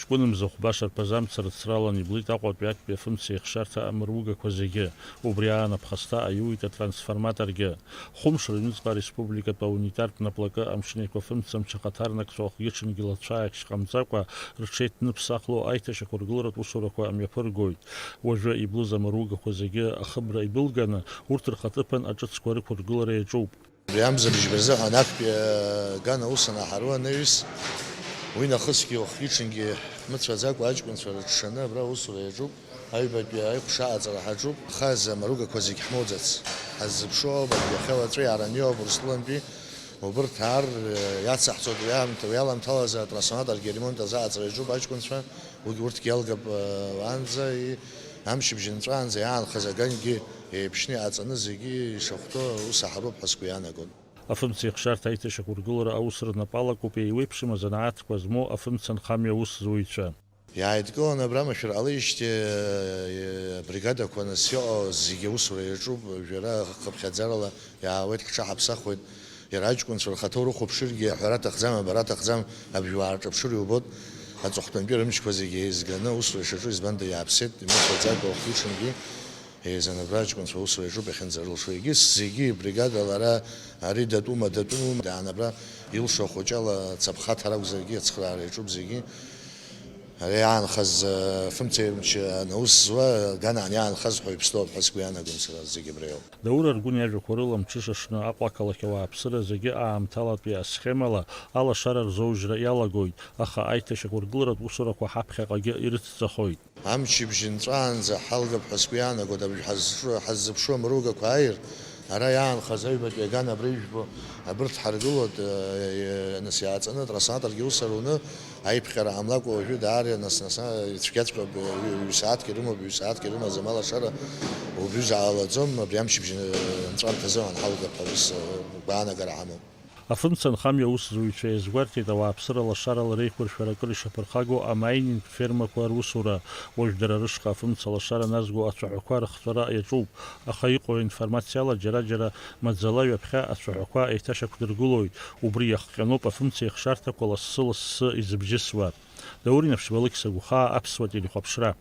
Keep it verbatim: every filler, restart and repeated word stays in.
Ҷкәын мза хәба шарԥазы амца рыцралан иблит Аҟәатәи актәи афымца еихшарҭа амыругақәа зегьы. Убри аан аԥхасҭа аиуит атрансформаторгьы. Хәымш рыҩныҵҟа ареспубликатә аунитартә наплакы амшын еиқәа фымца мчы ахаҭарнакцәа уахгьы-ҽынгьы лацәааихьшь ҟамҵакәа рҽеиҭныԥсахло аиҭашьақәыргыларатә усурақәа мҩаԥыргоит. Уажәы иблыз амыругақәа зегьы ахыбра идәылганы, урҭ рхаҭыԥан аҿыцқәа рықәыргылара иаҿуп. Абри амза быжьба рзыҳәан актәи аган аус анаҳару анаҩс, уи нахысгьы уахгьы-ҽынгьы ҳмыцәаӡакәа аҷкәынцәа рыҽшаны абра аусура иаҿуп. Аҩбатәи аиҟәша аҵара ҳаҿуп. Аха замаругақәа зегь ҳмоуӡац. Ҳаззыԥшу ауп, абри иахьа уаҵәы иараниоуп Урыстәылантәи. Убырҭ аар, иацаҳҵоит уи аамҭа, уи аламҭалазы атрансформаторгьы аремонт азы аҵара иаҿуп аҷкәынцәа. Уигь урҭгьы иалгап, уаанӡа, и-, амчыбжь нҵәаанӡа иаанхаз агангьы еиԥшны иҟаҵаны зегьы ишахәҭоу ус аҳароуп ҳәа сгәы иаанагон. Афымца еихшарҭа аиҭашьақәыргылара аус рнапы алакуп еиуеиԥшым азанааҭқәа змоу афымца нхамҩа аусзуҩцәа. Иааидкыланы абра машәыр ҟалеижьҭеи, э, абригадақәа нас иҟоу зегьы аусура иаҿуп, жәара хыԥхьаӡарала иаауеит, ҳҽаҳаԥсахуеит, иара аҷкәынцәа рхаҭа урыхәаԥшыргьы аҳәара аҭахӡам, абара аҭахӡам, абжьуаа рҿаԥшыр иубоит, аҵыхәтәантәи рымчқәа зегьы еизганы аусура ишаҿу, избанда иааԥсеит, имыцәаӡакәа уахгьы-ҽынгьы еизаны абра аҷкәынцәа аусура иаҿуп иахьынӡарылшо, егьыс зегьы бригадала ара, ари датәума, датәума, даан абра илшо ахәыҷала цаԥхаҭара акәзаргьы ацхыраара иаҿуп зегьы. Ари иаанхаз, э, фымцеи мчи анаус зуа, аганаан иаанхаз ҳәа иԥсҭоуп ҳәа сгәы иаанагон сара зегьы абра иоуп. Даур Аргәын иажәақәа рыла мҽышашны Аҟәа ақалақь ауааԥсыра зегьы аамҭалатәи асхемала алашара рзоужьра иалагоит, аха аиҭашьақәыргыларатә усурақәа ҳаԥхьаҟагьы ирыцҵахоит. Амчыбжь нҵәаанӡа ҳалгап ҳәа сгәы иаанагоит, абри ҳазҿу-, ҳаззыԥшу амругақәа ааир, ара иаанхаз аҩбатәи аган абра ижәбо, абырҭ ҳаргылоит, э, э, нас иааҵаны, трансформаторгьы ус аруны, аиԥҟьара ҟамлакәа уажәы даара нас, нас, а, ицәгьаҵәҟьоуп, ҩ-, ҩ-сааҭк ирымоуп, ҩ-сааҭк ирымаӡам алашара, убҩыза ҟалаӡом, абри амчыбжь, э, нҵәамҭазы уаанҳалгап ҳәа ус, э, гәаанагара ҳамоуп. Афымца нхамҩа аусзуҩцәа иазгәарҭеит ауааԥсыра лашарала реиқәыршәара акыр ишаԥырхагоу амайнинг фермақәа русура. Уажә дара рышҟа афымца лашара назго ацәаҳәақәа рыхҵәара иаҿуп, аха иҟоу аинформациала џьара-џьара маӡала ҩаԥхьа ацәаҳәақәа еиҭашьақәдыргылоит, убри иахҟьаноуп афымца еихшарҭақәа лассы-лассы изыбжьысуа. Даур Инаԥшьба, Алықьса Гәхаа, Аԥсуа телехәаԥшра.